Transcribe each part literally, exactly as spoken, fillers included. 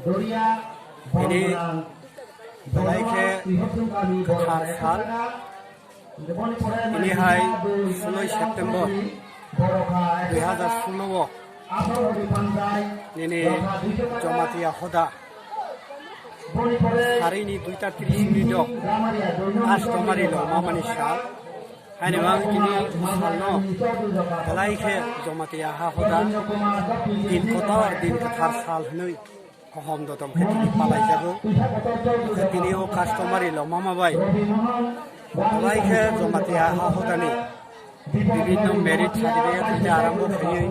Ini belai khe kwthar sal. Ini hai suloi September dui hazar sullo o nini Jamatia hoda sarini duita tris minute o customary law mamani sal. Haini bagwi tini salno belai khe Jamatia ha hoda din kotor, din kwthar sal hwnwi Hohom dodom khe tini palaijago. Tini o customary law mama bai belai khe Jamatia ha hodani bibinno marriage certificate hoite arambo khaiwi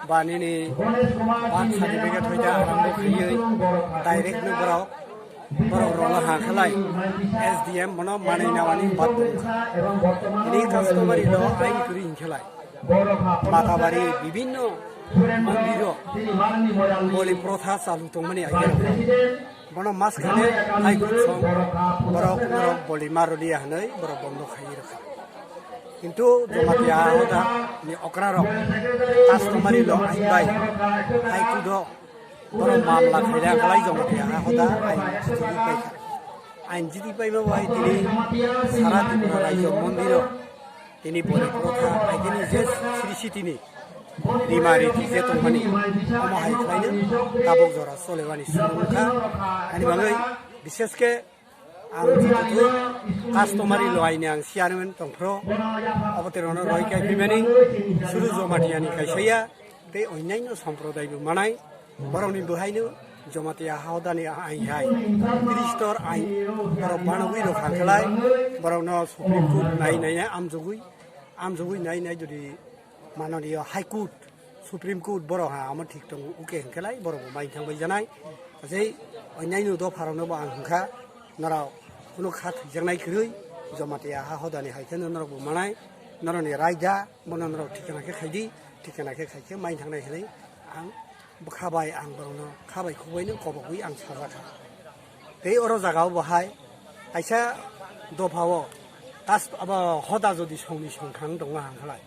ba nini birth certificate hoite arambo khaiwi direct no borok, borok rokno ha khlai S D M bono manwi nawani bathung kha. Tini customary law ain kwrwi hin khlai. Matabari bibinno mondiro boli protha chalu tongmani agerok. Bono maskane hai kuchong borok, borok boli maroliya hwnwi borok bondo khaiwi rwkha. Kintu Jamatia hoda ni okrarok customary law ain bai hai kudo borok mamla khaila khlai Jamatia hoda ain jitwi paikha. Ain jitwi paima bai tini sara Tripura rajyo mondiro Tini boni protha, aigini je sri sitini rima riti je tongmani, omo hai khlaino tabuk jora cholewani sumung kha. Ani bagwi bishesh khe ang jitu customary law aini ang chairman tongphro, obo terano roi kai phimani suru Jamatia ni kaisa ya, tei onyaino somprodai bo manai. Borokni bwhaino Jamatia ha hodani ain hai, tristor ain, borok banogwi rok hangkhlai, borokno Supreme Court nai nai nai amjogwi, amjogwi nai nai jodi manoniyo High Court, Supreme Court borok ha amo thik tongo, uke hwnkhe lai borok bo mai thang bai janai. Tei onyaino dopharokno bo ang hwnkha, norok kunu kha thwijaknai kwrwi, Jamatia ha hodani hai kheno norok bo manai, norokni raida bono norok thikana khe khaidi, thikana khe khai khe mai thangnai hinwi ang bwkha bai ang borokno kha bai khuk baino kobogwi ang sajakha. Tei oro jagao bo hai kaisa dophao kas-, abo hoda jodi songni songthang tongma hangkhlai,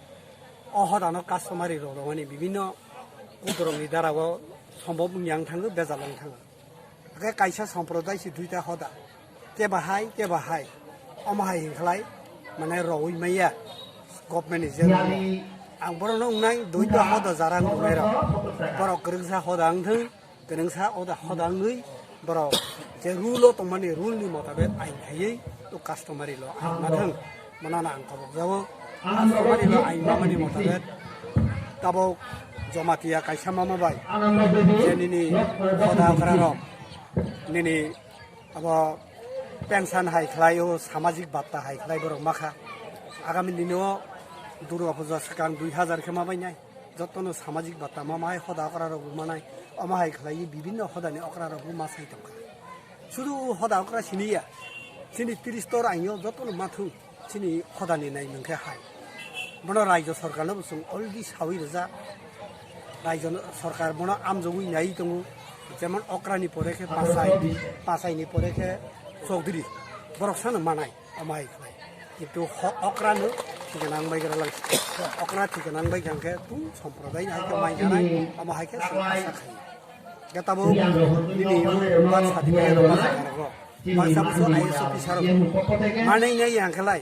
o hodano customary rok rwmani bibinno kuturokni darao sombop wngya wng thango, bejal wng thango. Hake kaisa somprodai se duita hoda. Keba hai, keba hai. Omo hai hinkhlai, mane rowi maya government ni je rwgo. Ang borokno wngnai duita hoda jara wng tongnai rok. Borok kwrwngsa hoda wng thung, kwrwngsa hoda, hoda wngwi borok je rule o tongmani rule ni motabek ain khaiwi o customary law ang ma thung. Manana ang kobok jago. Customary law ain mamani motabek tabok Jamatia kaisa mama bai je nini hoda okra rok nini abo pension hai khlai o samajik batta hai khlai borok makha. Agami dino Durga Puja swkang dui hajar khe ma bai nai. Jotono samajik batta mama hai hoda okra rok bo manai. Omo hai khlai bibinno hodani okra rok bo ma sai tongkha. Sudu hoda okra siniya. Chini tristor aino jotono ma thung. Chini hodani naimung khe hai. Bono rajyo sorkarno bo chwng already sawi rijak. Rajyo sorkar bono amjogwi nai tongo. Jemon okrani pore khe Pasai, Pasaini pore khe Chowdhury. Borok sano manai, omo hai khlai. Kintu ho-, okrano thikana wngbai gra lang. Okra thikana wngbai kha khe tung somprodai hai khe mai janai, omo hai khe chwng asa khai. Khe tabuk nini o birth certificate rok ma jaga rok. Baksa bwswk I A S officer rok manwi nai yang khlai.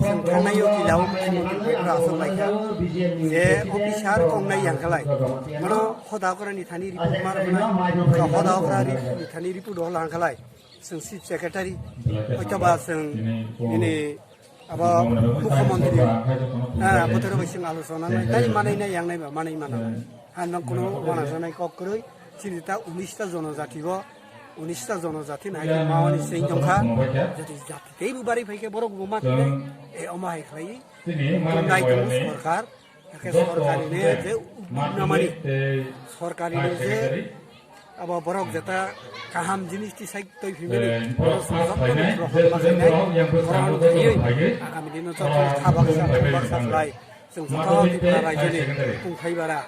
Chwng thangnai o kila o mukhyamantri bai aswk lai kha. Je officer kok nai yang khlai. Bono hoda okra ni thani report ma rwkhnai. Hoda okra ni thani report o lang khlai. Chwng chief secretary. Hoitoba chwng nini Abo mukhyamantri, ah, bwthairo bai chwng alochona nai, tei manwi nai yang nai ba manwi mana. Hai nang kuno wana janai kok kwrwi, chini ta unis ta jonojati bo, unis ta jonojati nai khe mawani cheng tongkha, jati jati tei bo bari phai khe borok bo ma khe, e omo hai khlai, tei tong sorkar, Hakhe sorkar ni je uddog namani, sorkar ni je abo borok jeta kaham jinis tisai twi phimani, borok joto ni borok hapma khainai, borok hapma khaiwi agami dino joto kha baksa, baksa khlai, chwng joto Tripura rajyo ni tongthai bara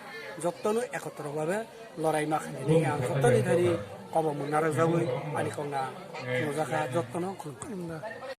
joto no ekotro babe lorai ma khainai, ang joto ni thani kobo mung narwk jagwi ani kok no ang nujakha, joto no khulum khulum.